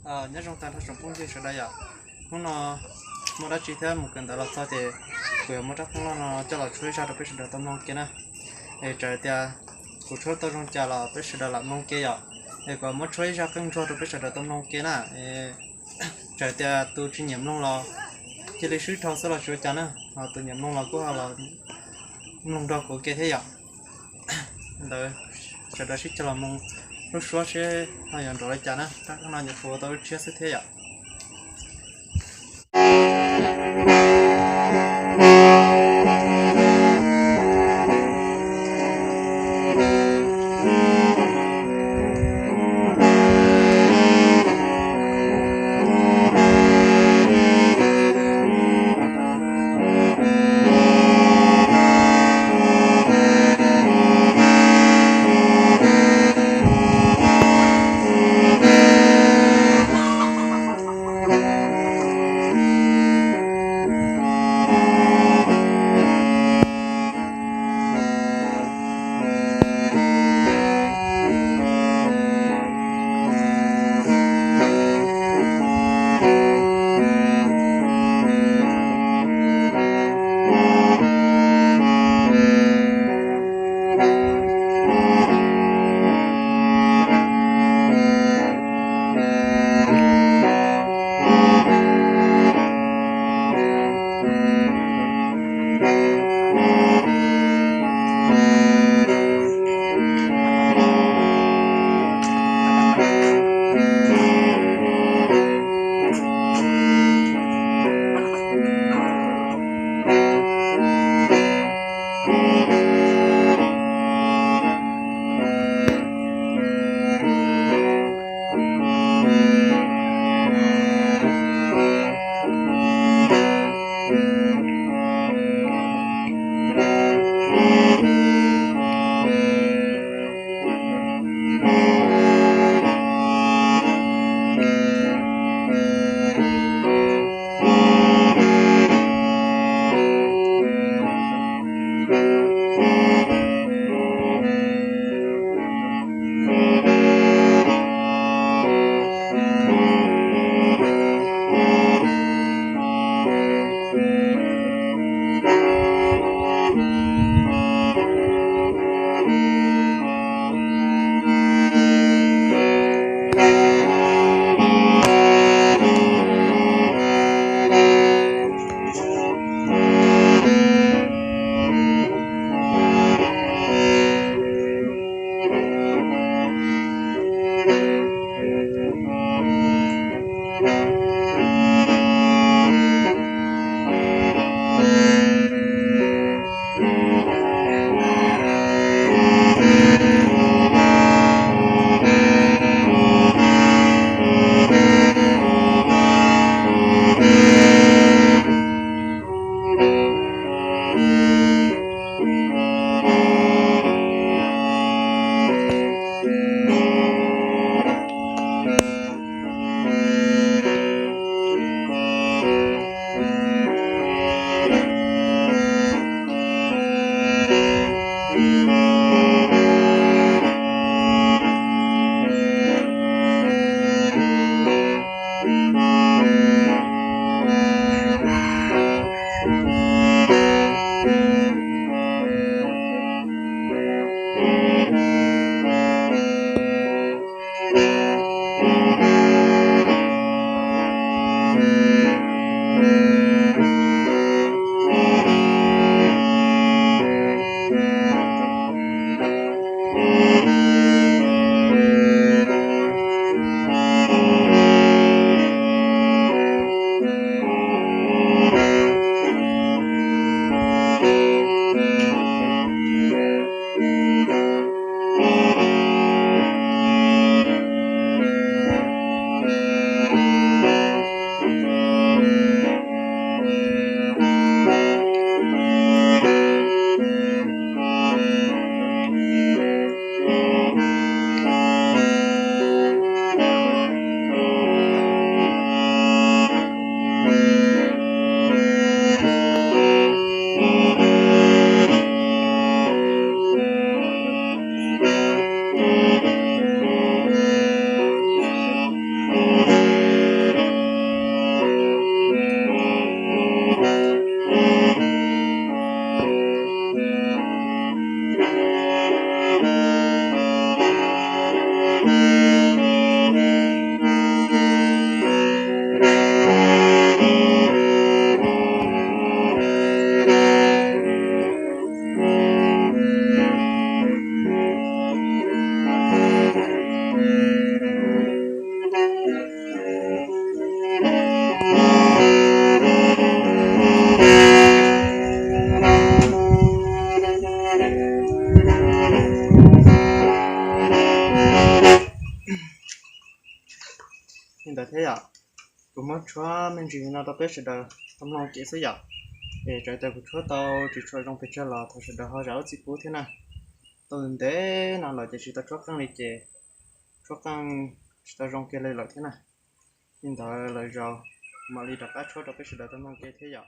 Nyob zoo tag nrho tsoom phooj ywg sawv daws yom. Hnub no muaj dab tsi thiab mus kawm ntawv los txog ces kuv yuav muab rab pheej loj no coj los tshuab ib zaj rau peb sawv daws tau mloog kiag na. Es txawm tias kuv tshuab tau zoo cas los peb sawv daws lam mloog kiag yom. Es kuv muab tshuab ib zaj qeej ntsuag rau peb sawv daws tau mloog kiag na. Txawm tias tus tsis nyiam mloog los cia li swb dhau xwb los tsis ua cas na, ho tus nyiam mloog los kuj ho los mloog nrog kuv kiag thiab yom. Ntawd sawv daws sib cog los mloog lub suab seb ho yuav nrov li cas na, rab qeej no nyuam qhuav ua tau lub tshiab xwb thiab yom. li ntawd thiab yom. Kuv muab tshuab me ntsis no rau peb sawv daws tau mloog kev xwb yom. Es txawm tias kuv tshuab tau tsis tshua zoo pes tsawg los thov sawv daws ho zam lub txim pub thiab na. Tau ntev no lawm ces tsis tau tshuab qeej li ces tshuab qeej tsis tau zoo kiag li lawm thiab na. Li ntawd lawm zaus mam li rov qab tshuab rau peb sawv daws tau mloog kev thiab yom.